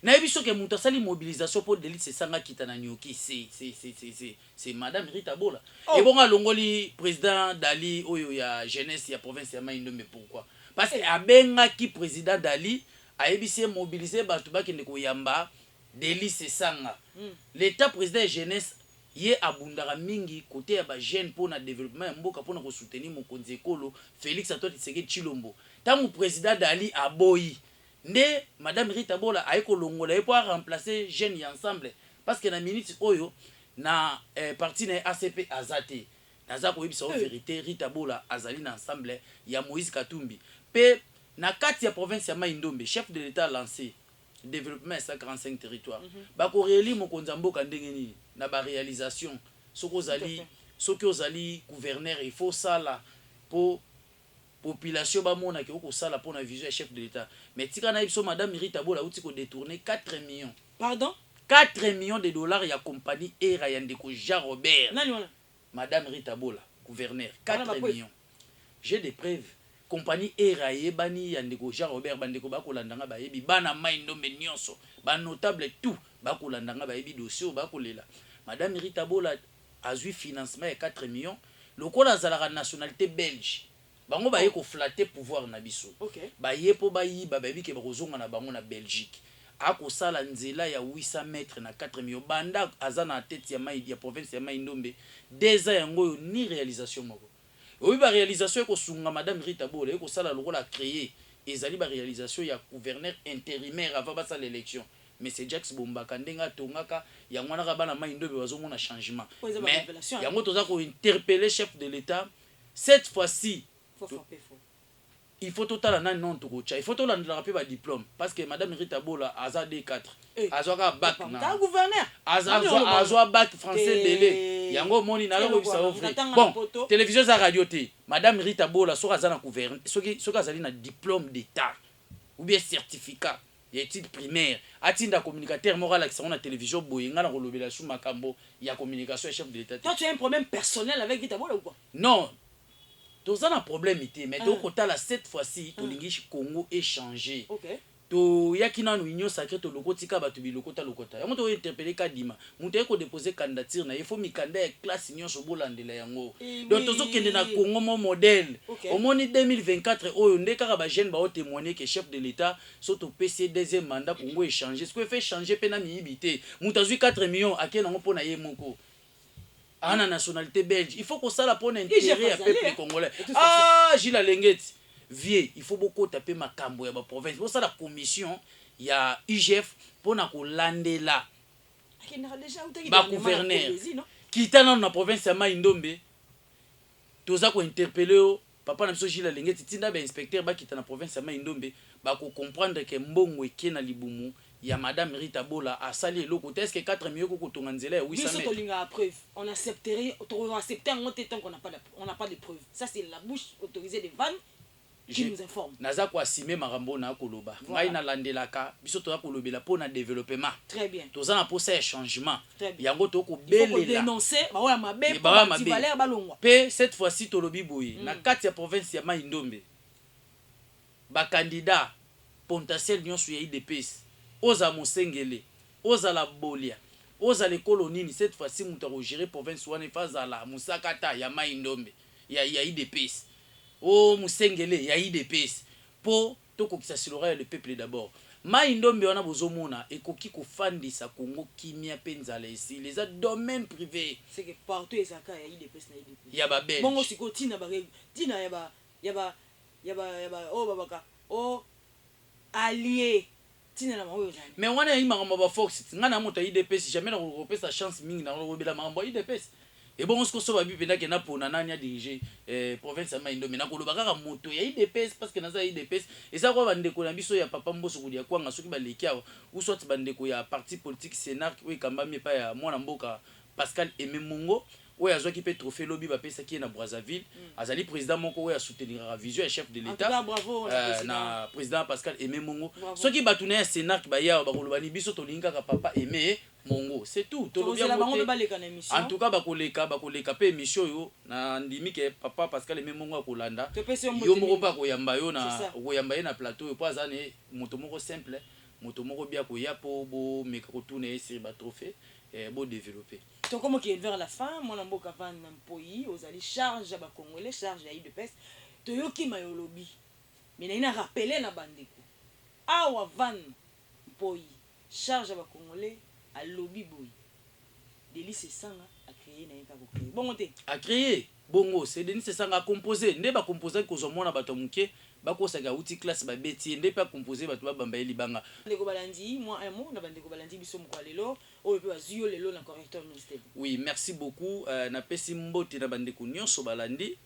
Nayebi soki moto asali mobilisation mpo Delly Sesanga akita na Nioki, c'est madame Rita Bola. Oh. Ebongo alongoli président Dali oyo ya jeunesse ya province ya Mai Ndombe. Pourquoi? Parce que abengaki président Dali, ayebisi ye mobiliser bato bakende koyamba Delly Sesanga. L'état président ya jeunesse, ye abundaka mingi kote ya bajeune mpona développement ya mboka, mpona kosoutenir mokonzi ekolo Félix Antoine Tshisekedi Tshilombo. Ntango président Dali aboyi, nde madame Rita Bola aye kolongola ye mpo aremplace jeune ya Ensemble, parce que na minute oyo na parti na ye ACP aza te. Naza koyebisa yo vérité, Rita Bola azali na Ensemble ya Moïse Katumbi. Mpe na kati ya province ya Mai Ndombe, chef de l'État a lancé développement ya 145 territoire. Bakoreli mokonzi ya mboka ndenge nini na baréalisation? Soki ozali, soki ozali gouverneur, il faut osala mpo population bamonaki okosala mpona vision ya chef de l'État. Mais tika na biso, madame Rita Bola auti kodétourner 4 millions. Pardon? 4 millions de dollars ya compagnie Era ya ndeko Jean Robert. Nani wana? Madame Rita Bola, gouverneur. 4 millions, j'ai des preuves. Compagnie Era eyebani, ya ndeko Jean Robert. Bandeko bakolanda nga bayebi, bana Mai Ndombe nyonso, banotable tout bakolanda nga bayebi dossier oyo bakolela. Madame Rita Bola azwi financement ya 4 millions. Lokola azalaka nationalité belge, bango baye koflatter pouvoir na biso. Baye mpo bayiba, bayebi ke bakozonga na bango na Belgique. Akosala nzela ya 800 mètres na 4 millions. Banda aza na tête ya mai ya province ya Mai Ndombe, 2 ans yango oyo, ni réalisation moko. Oyebi baréalisation ekosunga madame Rita Bola ekosala lokola créer, ezali baréalisation ya gouverneur intérimaire avant basala élection, mais c'est Jacques Bombaka. Ndenge atongaka yango wana kaka bana Mai Ndombe bazomona changement. Mais yango toza kointerpeller chef de l'État cette fois-ci, il faut totala nani non tokotya. Il faut tolandelaka mpe badiplôme, parce que madame Rita Bola aza D4. Azwaka bac na azwa bac français ebele. Yango omoni, nazokoyebisa yo vrai. Bon, télévision eza radio te. Madame Rita Bola, soki aza na gouverne, soki azali na diplôme d'état ou bien certificat ya étude primaire, atinda communicateur moko alakisa yango na télévision boye. Ngai na kolobela su makambo ya communication ya chef de l'État te. Toi, tu as un problème personnel avec Rita Bola ou quoi? Non, toza na problème te, mais tokotala cette fois-ci, tolingi Congo echanger. Toyaki nanu Union sacrée, tolokoti ka bato bilokota lokota yango. Tointerpeller Kadima, moto aye kodéposer candidature na ye, fo mikanda ya classe nyonso bolandela yango. Donc tozokende na Congo mo modèle. Omoni 2024 oyo nde kaka bajeune baotémoigner ke chef de l'État, so topesi ye deuxième mandat, Congo échange. Sikoyo efe change mpe na miyibi te. Moto azwi 4 millions, ake nango mpo na ye moko, aa na nationalité belge. Il faut kosala mpo na intérêt ya peuple congolais. Ah, Gilles Alengeti vie, il faut bokota mpe makambo ya baprovince, bosala commission ya IGF mpona kolandela bagouverneur. Kita nano na province ya Mai Ndombe. Toza kointerpeller yo, papa na biso Gilles Alengeti, tinda bainspecteur bakita na province ya Mai Ndombe, bakocomprendre ke mbongo eke na libumu ya madame Rita Bola. Asali eloko te. Est ce que 4 millions kokotonga nzela ya 800 Biso tolingaka preuve. On accepterait, toaccepte yango te tant qu'on n'a pas de, on n'a pas de preuve. Ça, c'est la bouche autorisée de Van qui nous informe. Naza koassumer makambo na koloba. Ngai nalandelaka. Biso toza kolobela mpo na développement. Très bien. Toza na posa ya changement. Yango tokobelela. Baoya mabe, valeur balongwa. Mpe cette fois-ci tolobi boye: na kati ya province ya Mai Ndombe, bacandidat potentiel nyonso ya UDPS, ozala mosengele, ozala bolia, ozala ekolo nini, cette fois-ci moto akogérer province wana efa azala mosakata ya Mai Ndombe ya UDPS, o mosengele ya UDPS, mpo tokokisa slogan ya "Le peuple d'abord". Mai Ndombe wana bozomona ekoki kofandisa Kongo kimia mpe nzala esili. Eza domaine privé. C'est que partout ezalaka ya UDPS na UDPS. Ya babelge. Bongo sikoyo ntina ba ntina ya ba oyo babaka o allié, ntina na bango oyo ezali? Mais wana yayi makambo ya baforce. Ngai na moto ya UDPS, jamais nakopesa chance mingi na kolobela makambo ya UDPS. Ebongo siko so babi mpenza ke napona nani adirige province ya Mai Ndombe, nakoloba kaka moto ya UDPS parce que naza ya UDPS. Eza kwa bandeko na biso ya papa Mboso Kodia Kwanga, soki baleki awa, ou soit bandeko ya parti politique Sénarc oyo ekambami epai ya mwana mboka Pascal Aime Mongo, oyo azwaki mpe trophée lobi, bapesaki ye na Brazzaville. Azali président moko oyo asouteniraka vision ya chef de l'État. Na président Pascal Aime Mongo, soki bato na ya Sénarc bayawa, bakoloba ni biso tolingi kaka papa Aime Mongo, c'est tout. Tolobi. En tout cas bakoleka, bakoleka mpe émission oyo. Na ndimi ke papa Pascal Aime Mongo akolanda yo moko mpe akoyamba yo na okoyamba ye na plateau oyo, mpo aza ne moto moko simple, moto moko bia koya mpo bomeka kotuna ye sur batrophée, bodévelopper. Tokomoki vers la fin. Mwana mboka Van Mpoi, ozali charge ya bacongolais, charge ya UDPS. Toyoki mayo olobi, me nayi na rappeler na bandeko awa, Van Mpoi, charge ya bacongolais, alobi boye: Delly Sesanga acréé na ye kaka kocréer bongo te. Acréé bongo, c'est Denis Sesanga acomposé. Nde bacomposaki kozwa mwana bato ya moke, bakosaka awuti classe, babeti ye, nde mpe acomposé, bato babamba ye libanga. Bandeko balandi, mwa un mot na bandeko balandi biso moko ya lelo oyo mpe bazwi yo lelo na Correcteur News TV. Oui, merci beaucoup. Napesi mbote na bandeko nyonso balandi,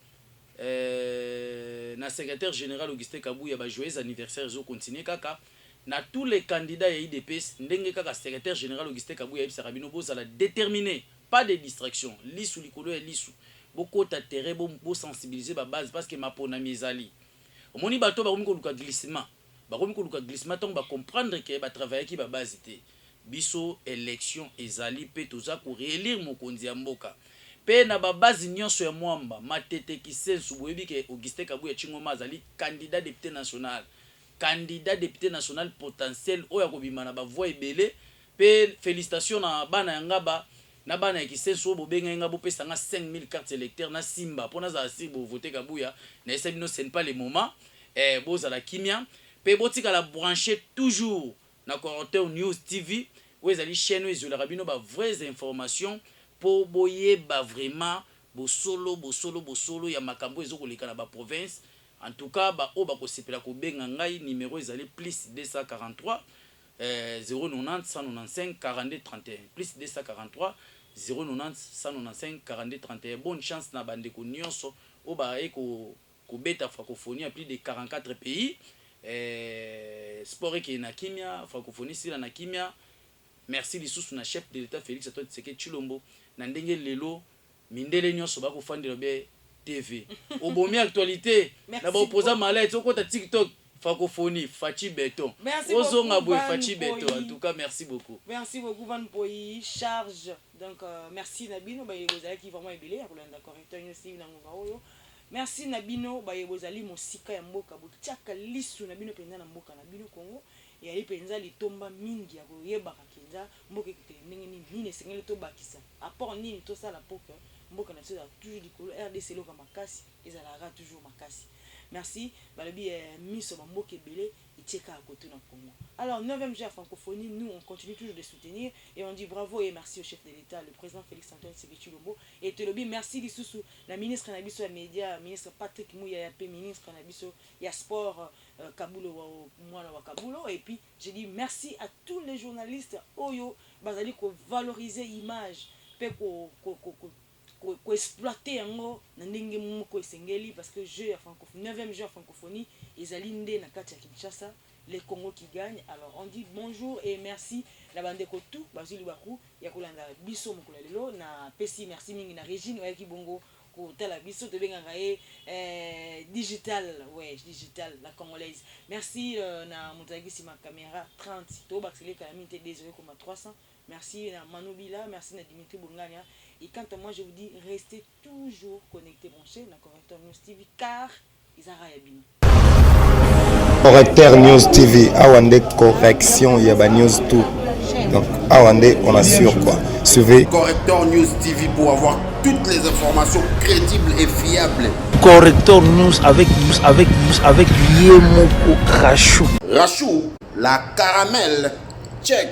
na secrétaire général Augustin Kabuya, bajoyeux anniversaire. Ezocontinue kaka na tous les candidats ya UDPS, ndenge kaka secrétaire général Augustin Kabuya ayebisaka bino: bozala déterminé, pas de distraction, lisu likolo ya lisu, bokota terrain, bosensibiliser babase, parce que maponami ezali. Omoni bato bakomi koluka glissement, bakomi koluka glissement ntango bacomprendre ke batravaillaki babase te. Biso élection ezali mpe toza koréélire mokonzi ya mboka mpe na babase nyonso ya Mwamba, Matete, Kisensu. Boyebi ke Augustin Kabuya Tshingoma azali candidat député national, candidat député national potentiel oyo akobima na bavoix ebele. Mpe félicitation na bana ya Ngaba na bana ya Kisensu oyo bobengai nga, bopesa nga 5000 cartes électeur na simba mpo nazala sûr bovote Kabuya. Nayesa bino, ce n'est pas le moment. Bozala kimia mpe botikala branché toujours na Correcteur News TV, oyo ezali chaîne oyo ezwelaka bino bavraies informations mpo boyeba vraiment bosolo, bosolo, bosolo ya makambo ezokoleka na baprovince. En tout cas, baoyo bakosepela kobenga ngai, numéro ezali plus 243 090 195 42 31, plus 243 090 195 42 31. Bonne chance na bandeko nyonso oyo baye kobeta francophonie ya plus de 44 pays. Sport ekende na kimia, francophonie sila na kimia. Merci lisusu na chef de l'État Félix Antoine Tshisekedi Tshilombo, na ndenge lelo mindele nyonso bakofandela be TV obomi actualité na baopposant malade. Okota TikTok, francophonie, Fatshi Béton, ozonga boye, Fatshi Béton. En tout cas, merci beaucoup. Merci beaucoup, Van Poi, charge. Donc merci na bino baye bozalaki vraiment ebele ya kolanda Correcteur News na ngonga oyo. Merci na bino baye bozali mosika ya mboka, botiaka lisu na bino mpenza na mboka na bino Congo. Eyali mpenza litomba mingi ya koyebaka kenza mboka ekokende ndenge nini, nini esengeli tobakisa, apport nini tosala pour que mboka na biso ezala toujours likolo. RDC eloko ya makasi, ezalaka toujours makasi. Merci. Balobi miso ba mboka ebele etie kaka kotuna Congo. Alors, 9e jeu ya francophonie, nous, on continue toujours de soutenir et on dit bravo et merci au chef de l'État, le président Félix Antoine Tshisekedi Tshilombo. Et tolobi merci lisusu na ministre na biso ya média, ministre Patrick Muyaya, pe ministre na biso ya sport, Kabulo wa mwana wa Kabulo. Et puis je dis merci à tous les journalistes oyo bazali ko valoriser image pe ko exploiter yango na ndenge moko esengeli, parce que jeu ya francophonie, 9e jeu ya francophonie, ezali nde na kati ya Kinshasa, le Congo qui gagne. Alors, on dit bonjour et merci na bandeko tout bazwi libaku ya kolanda biso mokolo ya lelo. Na pesi merci mingi na Régine oyaki bongo kotala biso, tobengaka ye digital, ouais, digital la congolaise. Merci na moto azalaki nsima caméra 30, tobakisa eleka na mingi te, désolé, koma 300. Merci na Manobila, merci na Dimitri Bongania. Et quant à moi, je vous dis, restez toujours connectés, branchés na Correcteur News TV, car ezaka ya bino. Correcteur News TV, awa nde correction ya ba news tout. Donc awa nde on assure quoi. Suivez Correcteur News TV pour avoir toutes les informations crédibles et fiables. Correcteur News avec Yemoko Rachou. Rachou, la caramel. Check.